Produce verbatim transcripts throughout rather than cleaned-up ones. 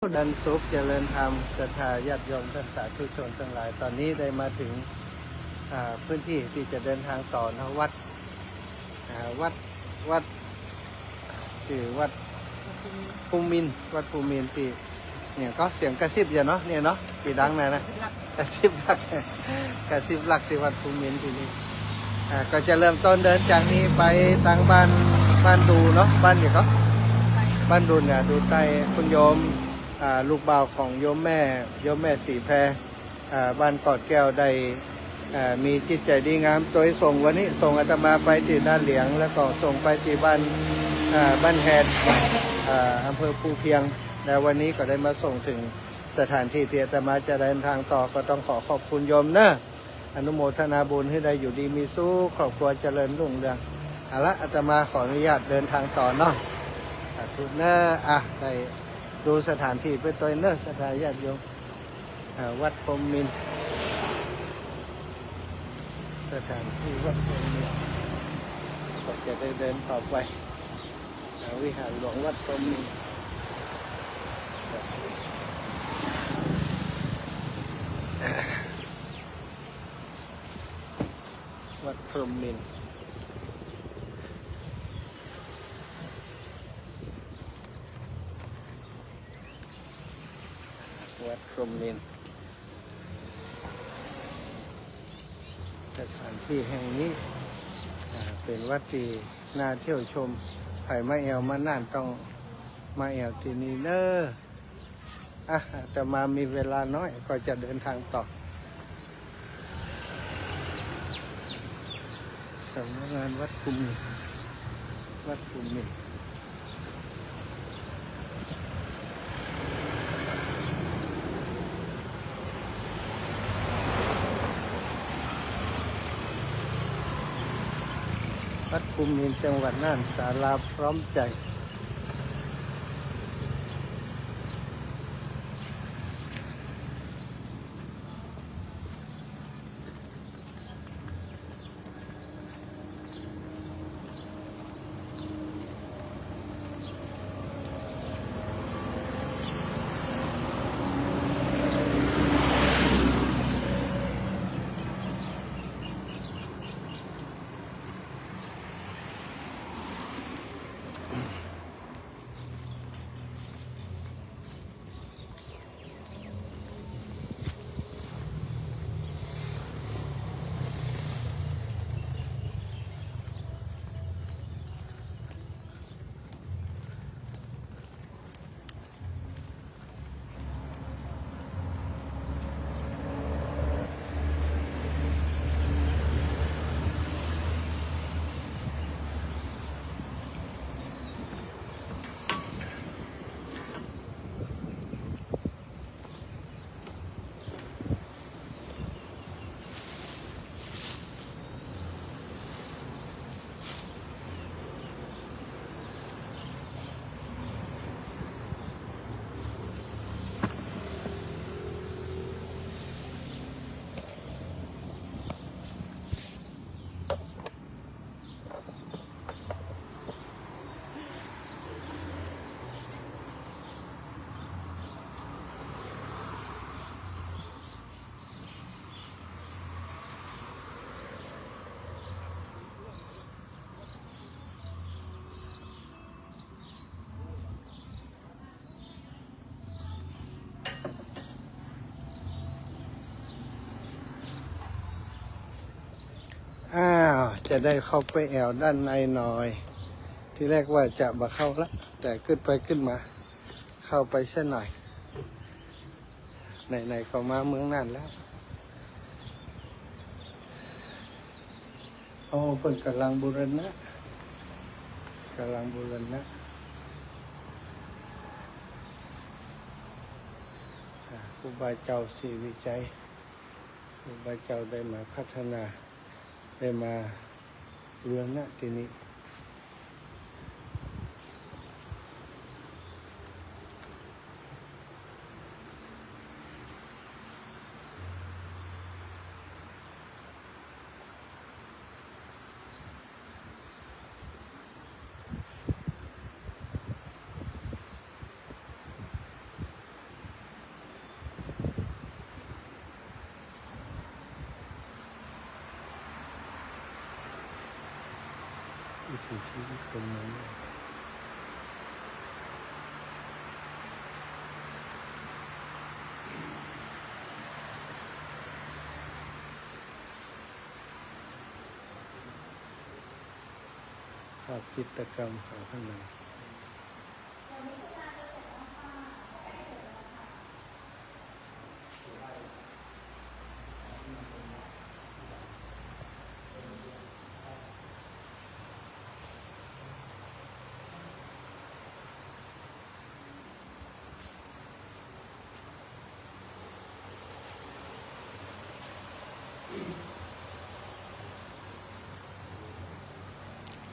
อันสุขเจริญธรรม ศรัทธาญาติโยมท่านสาธุชนทั้งหลาย ต๋อนนี้ได้มาเถิง อ่า พื้นตี้ตี้จะเดินตางต่อนะ วัด อ่า วัด วัด จื้อวัดภูมินทร์ วัดภูมินทร์ตี้ เนี่ยก็เสียงกระซิบอยู่เนาะ เนี่ยเนาะ ตี้ดังนะนะ กระซิบหลัก กระซิบหลักตี้วัดภูมินทร์ตี้นี่ อ่า ก็จะเริ่มต้นเดินจากนี้ไปตางบ้าน บ้านดูเนาะ บ้านเดียวก็ บ้านดูเหนือดูใต้ คุณโยม อ่า ลูกบ่าวของโยมแม่ โยมแม่ศรีแพร อ่า บ้านกอดแก้วได้ อ่า มีจิตใจ๋ดีงาม โตยส่งวันนี้ ส่งอาตมาไปตี้นาเหลียง แล้วก็ส่งไปตี้บ้าน อ่า บ้านแฮด อ่า อำเภอภูเพียง แล้ววันนี้ก็ได้มาส่งเถิงสถานตี้ตี้อาตมาจะเดินตางต่อ ก็ต้องขอขอบคุณโยมเนาะ อนุโมทนาบุญหื้อได้อยู่ดีมีสุข ครอบครัวเจริญรุ่งเรือง เอาละ อาตมาขออนุญาตเดินตางต่อเนาะ สาธุเนาะ อ่ะ ได้ดูสถานตี้ไปตวยเนาะ ศรัทธาญาติโยม อ่า วัดพรหมมิล สถานตี้วัดพรหมมิล ก็จะได้เดินต่อไป อ่า วิหารหลวงวัดพรหมมิล วัดพรหมมิล วัดพรหมมิล สถานตี้แห่งนี้ อ่า เป๋นวัดตี้น่าเที่ยวชม ใผมาแอ่วมาน่านต้องมาแอ่วตี้นี่เนาะ อ่ะ อาตมามีเวลาน้อย ก็จะเดินตางต่อ สำนักงานวัดภูมินทร์ วัดภูมินทร์ วัดภูมินทร์ จังหวัดน่าน ศาลาพร้อมใจ๋ อ้าว จะได้เข้าไปแอ่วด้านในหน่อย ตี้แรกว่าจะบ่เข้าละ แต่กึ๊ดไปกึ๊ดมา เข้าไปสักหน่อย ไหนๆ ก็มาเมืองน่านแล้ว โอ้ เปิ้นก่ำลังบูรณะ ก่ำลังบูรณะ อ่า ครูบาเจ้าศรีวิชัย ครูบาเจ้าได้มาพัฒนา ได้มาบูรณะตี้นี่ ชีวิตคนเมือง ภาพจิตรกรรมฝาผนัง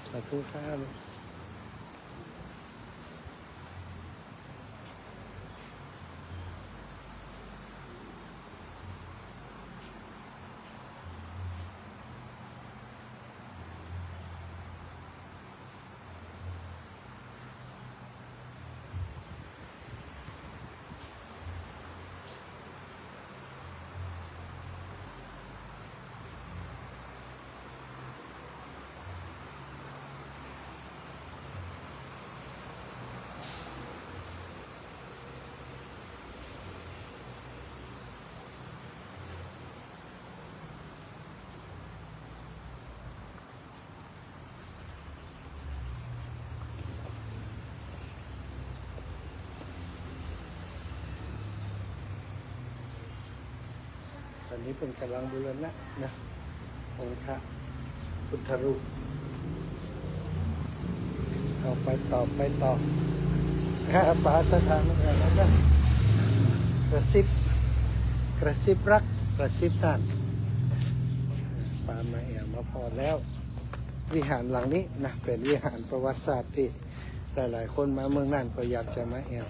สาธุครับ ต๋อนนี้เปิ้นก่ำลังบูรณะนะ องค์พระพุทธรูป เอาไปต่อ ไปต่อ อ่า ป๋าสถานแล้วนะ กระซิบ กระซิบฮัก กระซิบฮัก ป๋ามาแอ่วมาผ่อแล้ว วิหารหลังนี้นะ เป๋นวิหารประวัติศาสตร์ตี้หลายๆ คนมาเมืองน่านก็อยากจะมาแอ่ว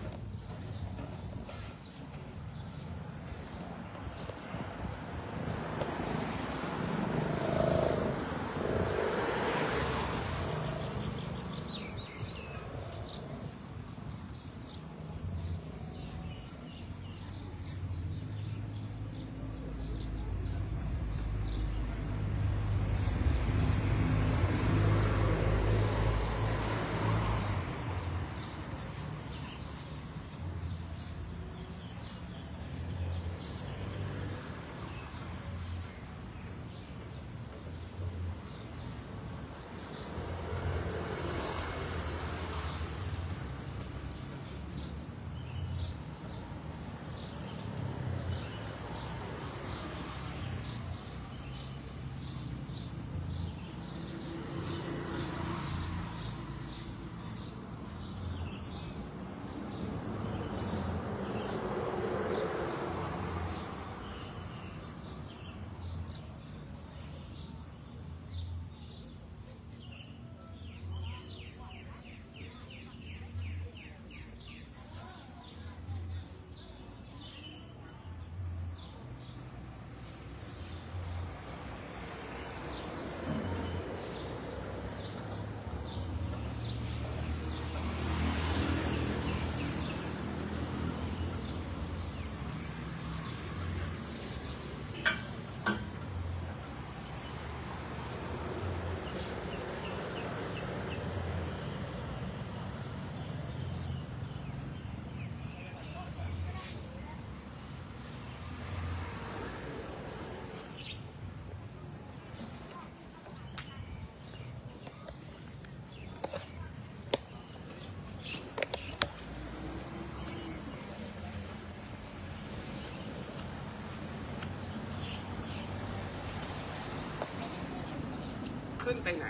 ขึ้นไปไหน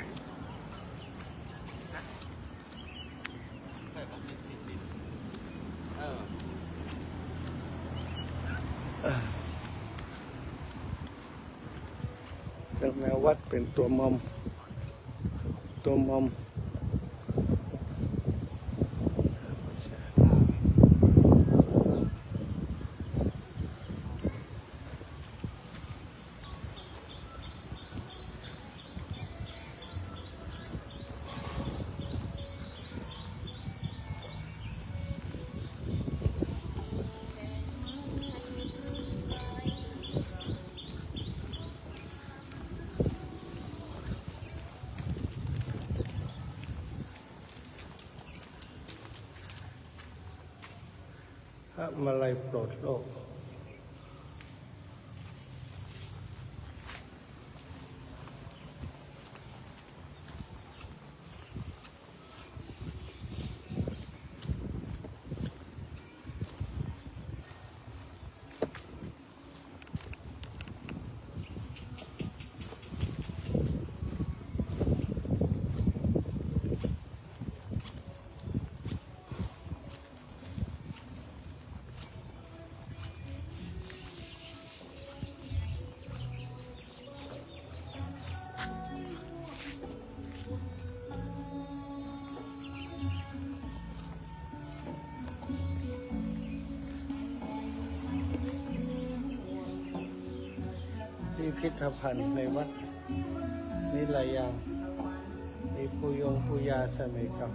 นะ เออ เจ้าแม่วัดเป๋นตั๋วมอม ตั๋วมอม มาลัยปลดโลก พิพิธภัณฑ์ในวัด มีหลายอย่าง มีปู่ยงปู่ย่าสมัยเก่า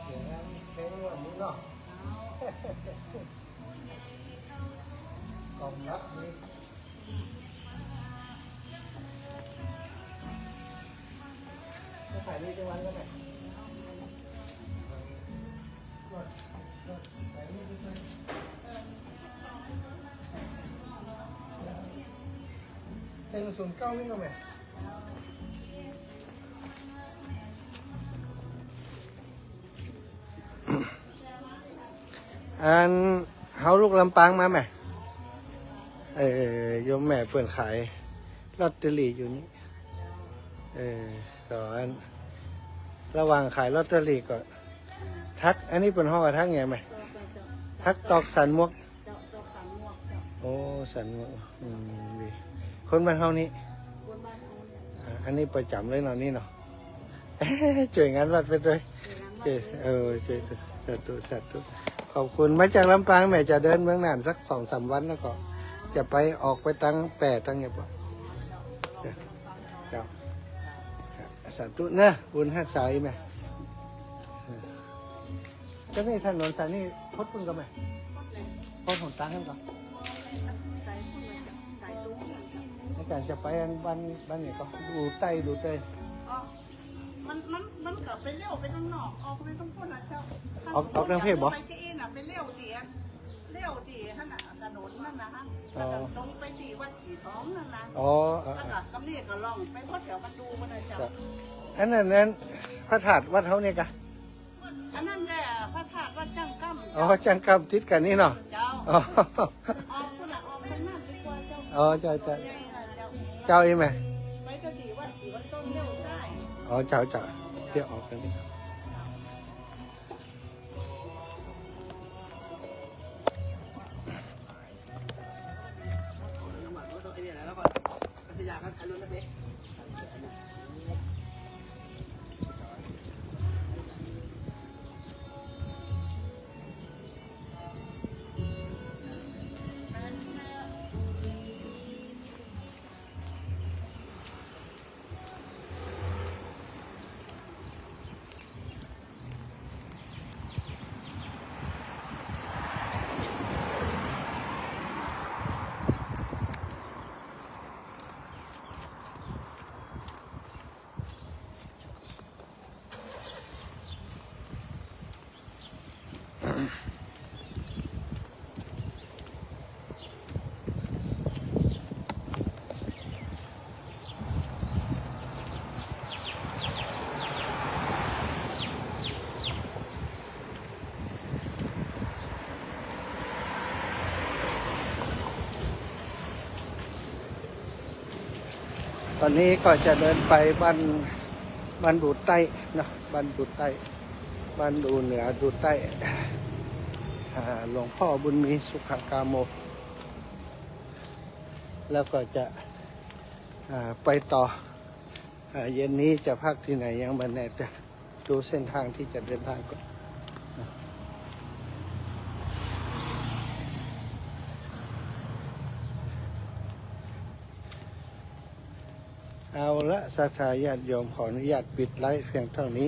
เสียงเพลงวันนี้เนาะ กล่อมรับดี จะขายดีจังวันก็ได้ เต็มศูนย์เก้า นี่ก็แม่ อัน เฮาลูกลำปางมาแม่ เออ โยมแม่เปิ้นขายลอตเตอรี่อยู่นี่ เออ ก็อัน ระหว่างขายลอตเตอรี่ก็ทัก อันนี้เปิ้นฮ้องว่าทักหยังแม่ ทักตอกสันหมวก เจ้า ตอกสันหมวกเจ้า โอ้ สันหมวก อืม ดี คนบ้านเฮานี่ คนบ้านเฮาเนี่ย อ่า อันนี้ประจ๋ำเลยเนาะนี่เนาะ จ้วยงานวัดไปตวย จ้วยงานวัด เออ จ้วย สาธุ สาธุ ขอบคุณ มาจากลำปาง แม่จะเดินเมืองน่านสักสองสามวันแล้วก็จะไปออกไปตังแป้ตังหยังบ่ เจ้า สาธุเนาะ บุญฮักษาอีแม่ เจ้านี่ถนนสายนี่พดเปิ้นก่อแม่ พดหนตางหั้นก่อ ในก๋านจะไปอันบ้าน บ้านไหนก่อ ดูใต้ ดูใต้ อ๋อ มัน มัน มันก็ไปเลี้ยวไปตางนอก ออกไปตางปู๊นน่ะเจ้า ออก ออกตางเพชรบ่ ไปตี้อี้น่ะ ไปเลี้ยวตี้อัน เลี้ยวตี้หั้นน่ะ ถนนนั่นน่ะฮะ อ๋อ แล้วก็ตรงไปตี้วัดสีทองนั่นน่ะ อ๋อ เออ แล้วก็กำนี้ก็ล่องไปพอแถวประตูนั่นน่ะเจ้า ครับ อันนั้น อันพระธาตุวัดเฮานี่กะ อันนั้นแหละพระธาตุวัดจ้างกำ อ๋อ จ้างกำติดกั๋นนี่เนาะ เจ้า อ๋อ ออกพุ้นน่ะ ออกไปนั่นดีกว่าเจ้า อ๋อ เจ้า เจ้า เจ้าอีแม่ ไปตี้วัดสีทองเลี้ยวซ้าย อ๋อ เจ้า เจ้า เดี๋ยวออกตางนี้ ตอนนี้ก็จะเดินไปบ้าน บ้านดูใต้เนาะ บ้านดูใต้ บ้านดูเหนือ ดูใต้ อ่า หลวงพ่อบุญมีสุขกาโม แล้วก็จะ อ่า ไปต่อ อ่า เย็นนี้จะพักตี้ไหนยังบ่แน่ แต่ดูเส้นทางที่จะเดินทางก่อน เอาละ ศรัทธาญาติโยม ขออนุญาตปิดไลฟ์เพียงเท่านี้